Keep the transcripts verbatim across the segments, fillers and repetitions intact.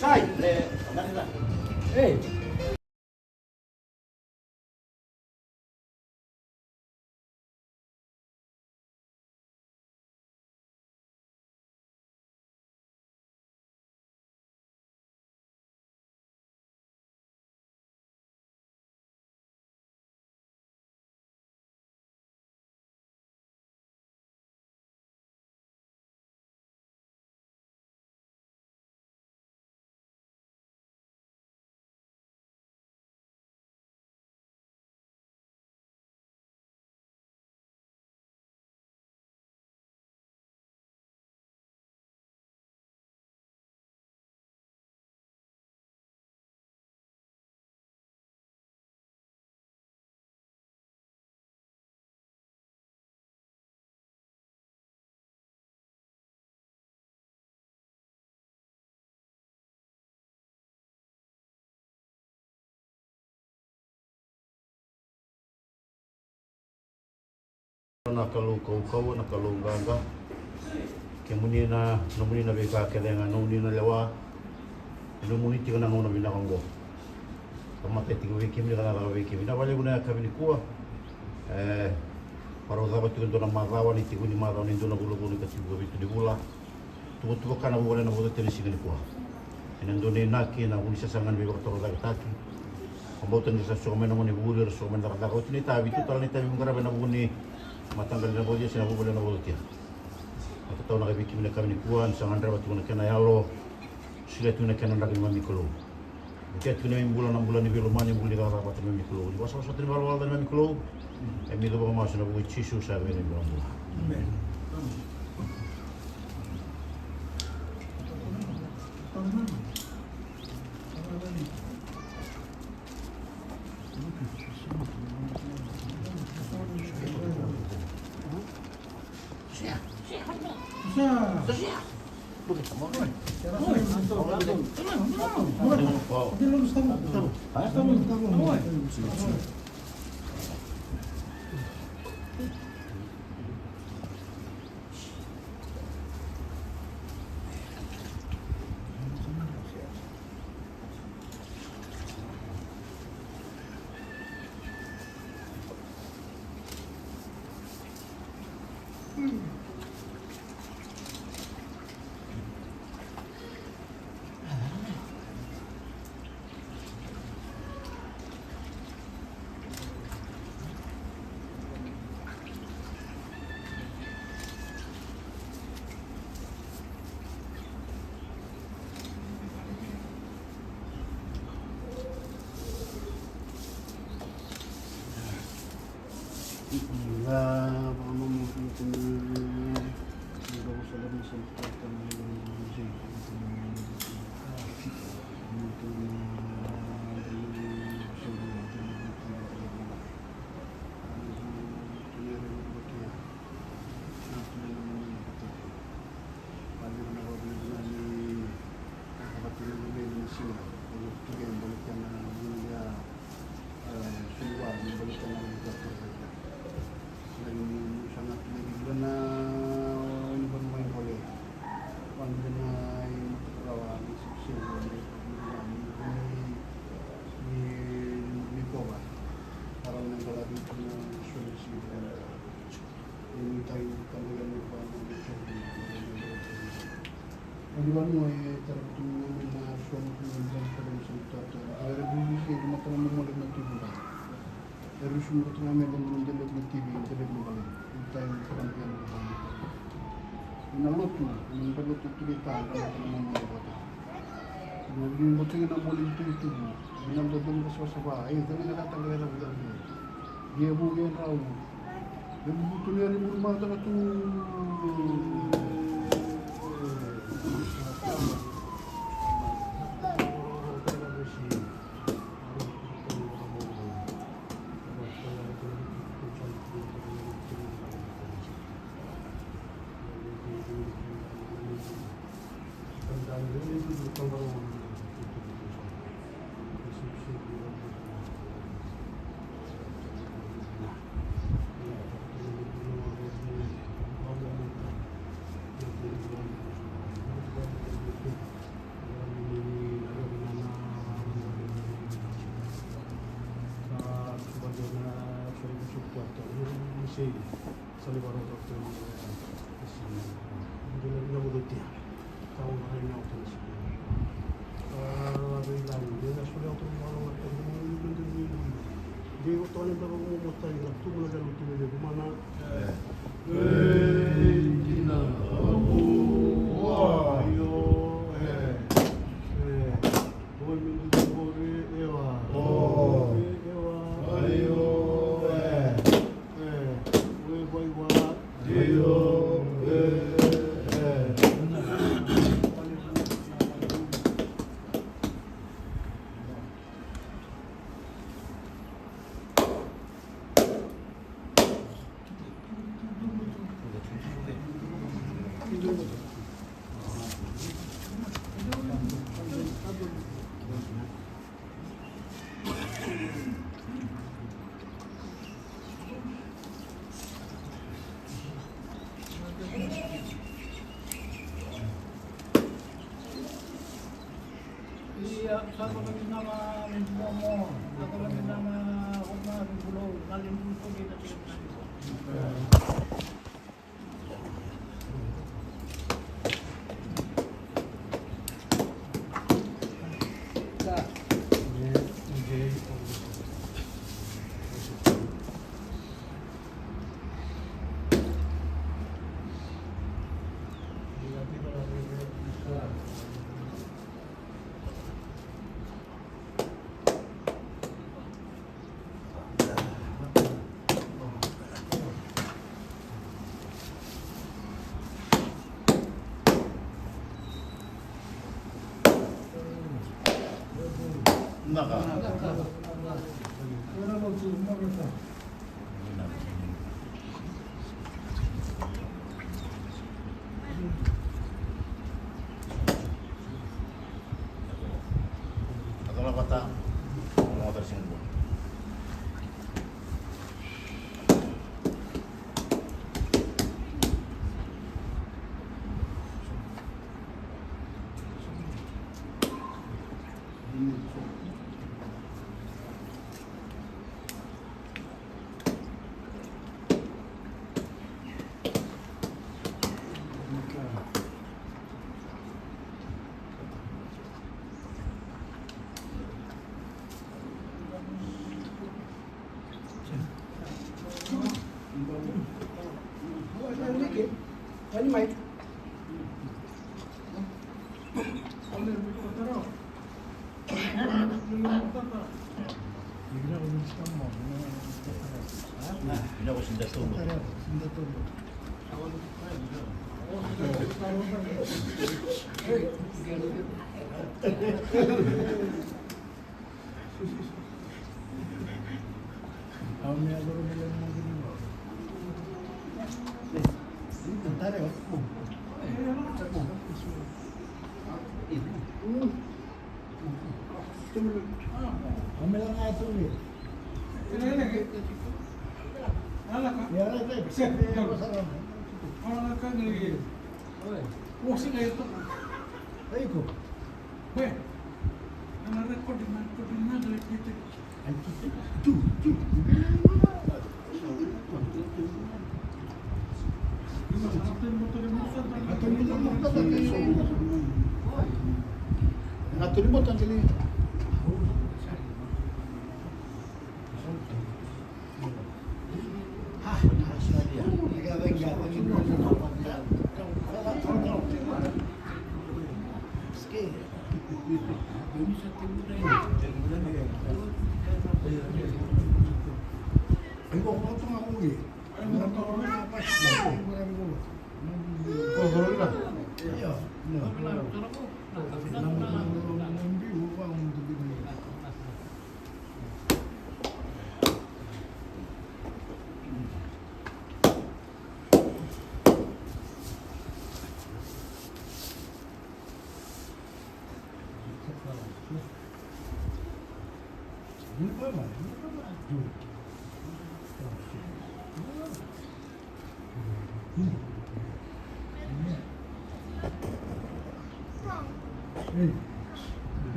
Sai, e, ei. Na Kalou kaukauwa, na Kalou qaqa. Kemuni na, nomuni na veika kece ga, nomuni na lewa. E nomuni tiko na gauna vinaka oqo. Ka matai tiko vei kemuni ka na caka vei kemuni. Na vale vuna yakavi nikua. E, varau cava tiko e dua na macawa, ni tiko ni macawa, ni dua na vulavula, ni ka tiko vitu ni vula. Tuvatuva ka na vuvale na vodo tena siga nikua. Ena dua na inaki na vu ni sasaga ni veivakatorocaketaki. Au bauta ni ra sa soko mai na gone vuli, ra soko mai na cakacaka. Oti na itavi, tu tale na itavi, qarava ena vu ni mataqali na vodo, se na vuvale na vodo tia. Au tatau na ka vei kemuni na ka nikua, ni sa gadreva tiko na kena yalo. Sila tiko na kena draki ni mami Kalou. Ni kea tiko na neimami bula na bula ni veilomani, bula ni cakacaka vata ni mami Kalou. Ni wasawasa vata ni valavala ni mami Kalou. E mi cova masu ena vuku i Jisu sa vei neimami bula. Amen. Ni vanua e tara tu mai na sua mutu mai na tara ni sa mutu atu. A era dui visi e mata na momo le na tu vula. E rusu mutu mai me na dele na T V, dele na bale. Ni tai ni tara ni na bale. Na lotu, ni bale tu tu le ta, na momo le vata. Na vini bote na moli tu tu. Ni na bote na savasava. E, tani na tanga le na vula. Ia vu ia rau. Ia vu tu ni ari vu mata na tu.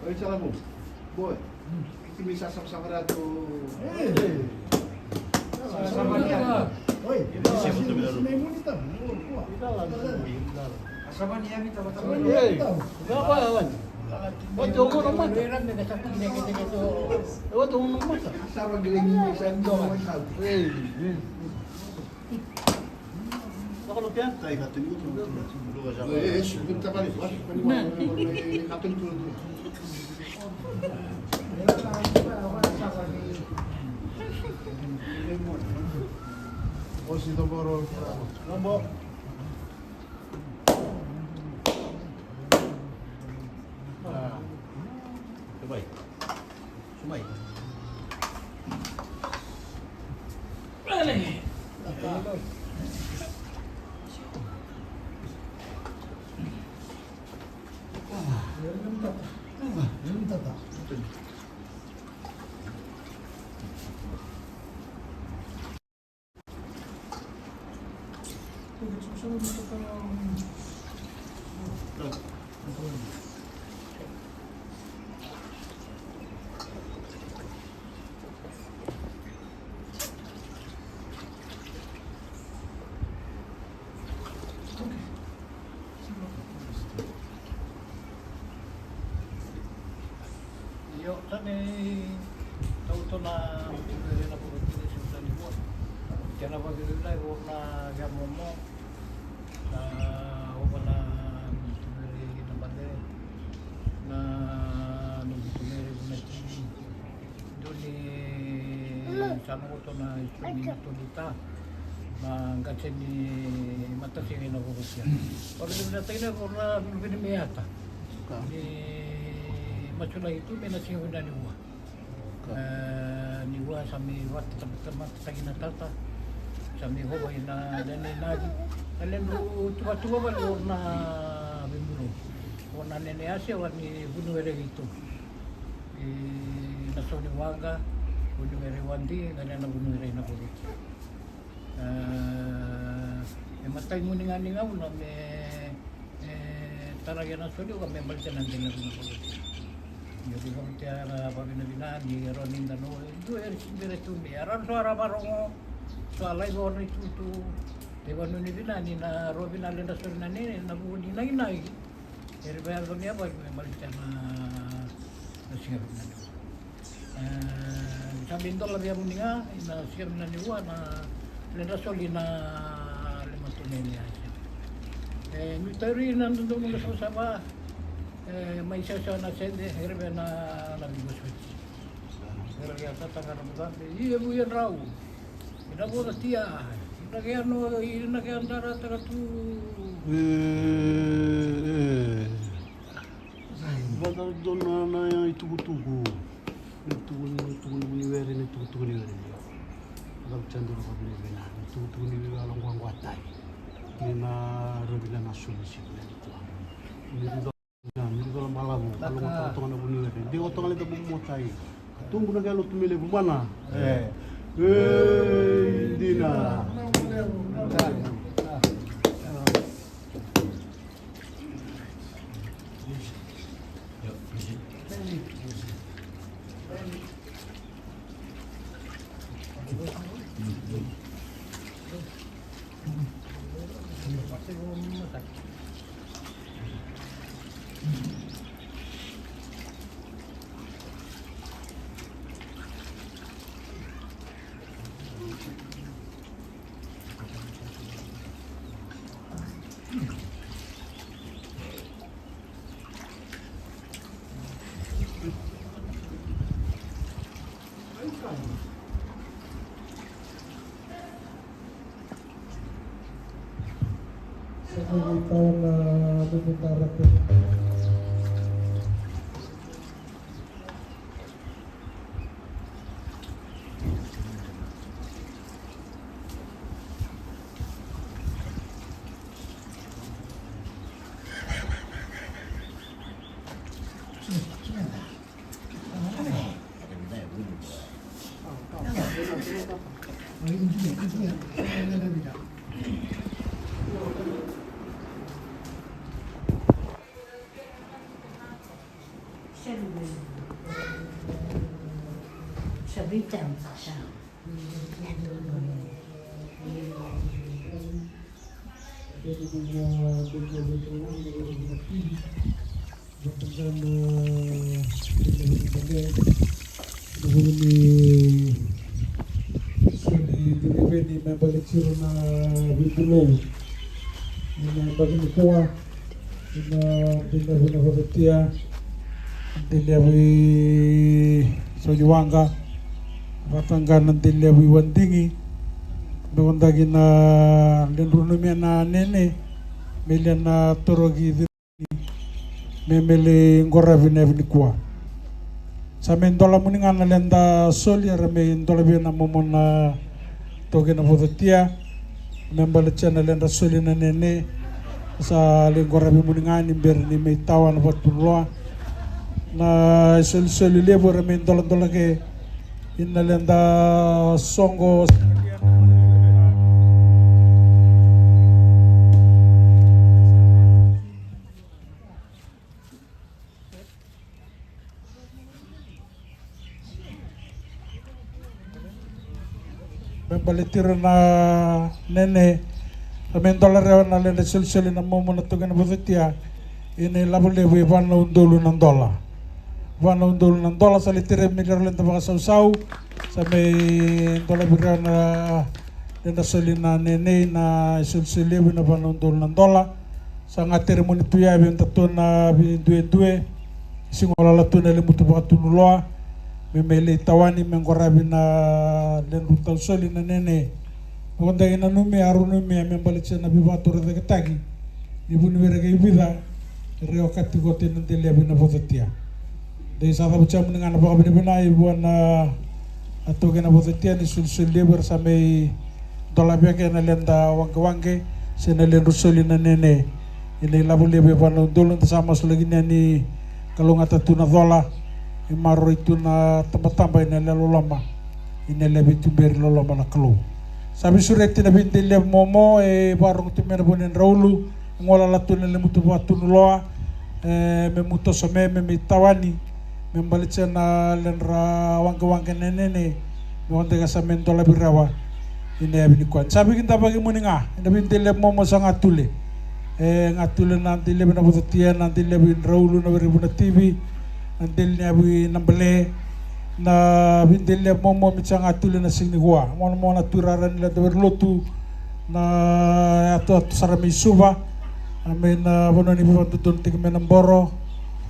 Oi, salamu. Boy, kimi sa savasava tu. Oi, Io, sa ni tau tona na vakatikina se sa ni vua. Kena vakililai vua na via momo. Na ova na veri na bale. Na nomu veri na tini. Doni sa noqu tona isoni na tolita. Na qase ni matasiga ina vuku sia. Ora ni vinakataki na iko na vini me yata. Ni masulaki tu me na siga vina ni ua. E, ni ua sa me vata, vata, vata, taki na tata. Sa me hova ina lena inavi. Na ledu tuvatuva vale o na vimuro. O na nene ase o ni vuniwere i tu. I na so ni waqa, vuniwere wadi, na lena vuniwere ina vuku. E, e matai muni ga ni gauna me, e, tara kena soli ka me baleta na dina vina voloti. Io ni voloti era vavinavina ni roni dano, e, dua era sibere tu ni, era so era varogo, so a lai vona i tutu, te vanuni vina ni na ro vina leda soli na nene, na vuni naginagi, era vea doni a vali me baleta na, na siga vina ni. E, sa me dola via muni ga, ina siga vina ni ua na leda soli na lima tu nene a sia. E, mi tauri na dodonu na savasava, e, mai sesa na sede, era vea na, na vigo soti. Era vea tata ga na mudabe, i e vui e drau. Ina voda tia, ina kea no, ina kea dara taka tu. E, e. Vata dodonu na itukutuku. Ni tuku ni, tuku ni vuniwere, ni tukutuku ni were. Vata dodonu na vuniwere na, ni tukutuku ni vuniwere la guaguatai. Ni na rovina na soli si na ni kua. Ni ri dola, ni ri dola malavu, ka logo toka toka na vuniwere. Di o toka leta bumotai. Ka tubu na kea lotu me levu mana. E. E, dina. Ni me baleti ira na veibulou ni na yabaki nikua. Ina deliavi na vakatia, deliavi soliwaqa, vata ga na deliavi wadigi. Me wadaki na ledru numia na nene me lia na toroki me me lai qoravi na yavi nikua. Sa me dola muni ga na leda soli era me dola vei na momo na toki na vocotia me baletia na ledra soli na nene. Sa lai qoravi muni ga ni bera ni me tawa na vatuloa na isolisoli levu era me doladola ke ina leda soqo. Me baleti ira na nene, sa me dola rewa na ledra solisoli na momo na toki na vocotia. Ina ilavo levu e va na udolu na dola. Va na udolu na dola sa lai tere me lera leda vakasausau. Sa me dola vei ira na ledra soli na nene na isolisoli levu ina va na udolu na dola. Sa ga tere moni tu yavi eda tu na viduedue. Sigo lala tu na lemutu vakatunuloa me me lai tawani me qoravi na ledru tau soli na nene. Me kodai na numia, aru numia me baletia na veivakatorocaketaki ni vuniwere kei vica. Re okati kote na deliavi na vocotia. Dei sa cavutia muni ga na vakavinavinai vua na atoki na vocotia ni solisoli levu era sa me dolavi ake na leda waqewaqe se na ledru soli na nene. Ina ilavo levu e va na udolu da sa masulaki ni kalougata tu na cola. E maroroi tu na tabataba ina lewe loloma. Ina lewe veituberi loloma na Kalou. Sa veisureti na veideliavi momo e vakarogo tu me na vua ni draulu. Golala tu na lemutu vakatunuloa. E me mutoso me me me itawani me baletia na ledra waqewaqe na nene. Me kodai ka sa me dolavi rewa ina yavi nikua. Sa veikidavaki muni ga ina veideliavi momo sa ga tule. E ga tule na deliavi na vocotia, na deliavi draulu na werivu na tivi, na deliavi na bale, na veideliavi momo me sa ga tule na siga nikua. Momo na tu rara ni leda weri lotu na yatoyato sara me i Suva. A me na vanua ni vakadodonutaki me na boro.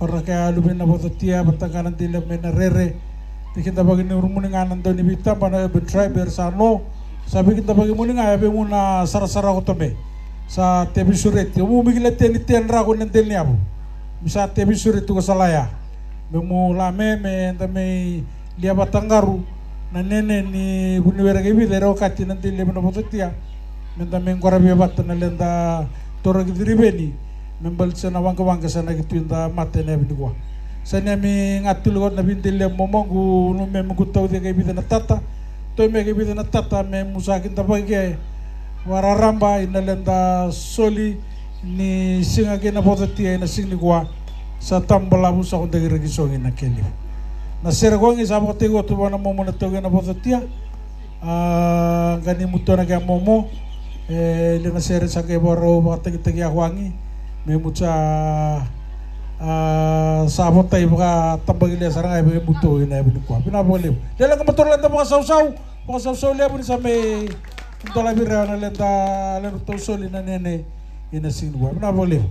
Ora ke a luve na vocotia vata ga na deliavi me na rere. Veikidavaki ni uru muni ga na dau ni veitaba na urban tribe era sa no. Sa veikidavaki muni ga e vei mu na sarasara koto me sa te veisureti o mu mi kila teni te drako na deli ni yavu. Mi sa te veisureti ko salaya me mu la me me da me lia vataqaru na nene ni vuniwere kei vica era okati na deliavi na vocotia. Me da me qoravia vata na leda toroki ciriveni me baletia na waqewaqe sa na ki tu da mata ena yavi nikua. Sa ni ami ga tuli koto na veideliavi momo qu nu me me qu tauci kei vica na tata. Toi me kei vica na tata me mu sa kidavaki ke vakararaba ina leda soli ni siga kei na vocotia ina siga nikua. Sa tabu balavu sa kodaki raki sogi na keli. Na sere kogi sa vakataki koto vua na momo na toki na vocotia. A qani mutua na kea momo e lia na sere sa qai vakarau vakatagitagi yako agi me mutua. A sa votai vakatabakilea sara ga e vakamutua ina yavi nikua. Vinaka vakalevu. Lelega matora leda vakasausau. Vakasausau levu ni sa me dolavi rewa na leda ledru tau soli na nene ina siga nikua. Vinaka vakalevu.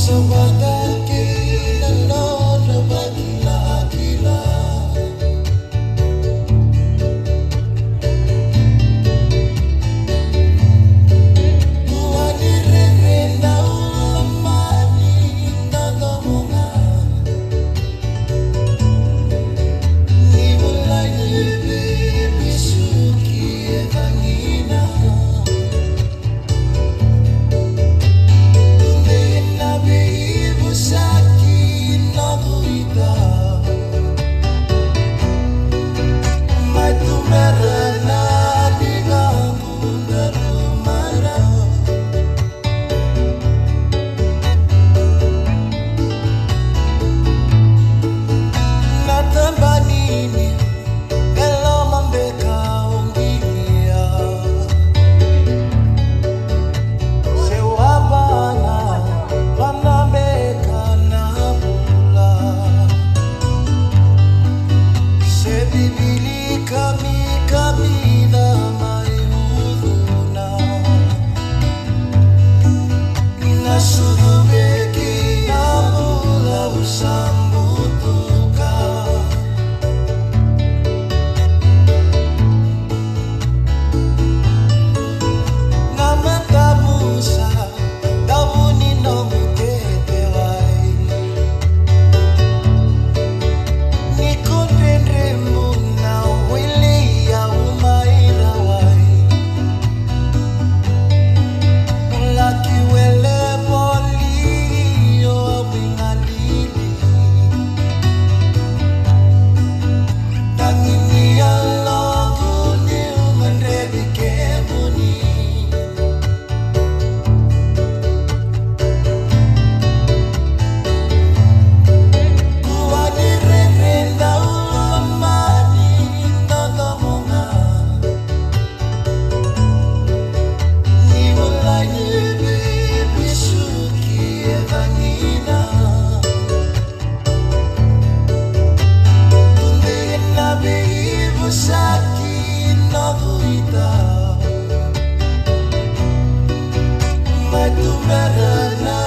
Sa vata kei na nona vakilakila. Ua ni rere dau lomani na domo ga. Ni vulai ni veivisuki e cagina. Tudei na veivosaki na vuita. Mai tubera na liga kuda rumara. Na tabanini e loma beka o qilia. Se wavana vana beka na vula. Se vivili kamikamica mai ucuna. Na sucu veki a vula u sa butuka. Na matamu sa tavu ni nomu tete wai. Ni ko dredre mu na wili au mai rawai. Laki wele voli o au i galili. Tagi ni yaloqu niu gadrevi kemuni. Kua ni rere dau lomani dodomo ga. Ni volai ni veivisuki e cagina. Tudei na veivosaki na vuita. Mai tubera na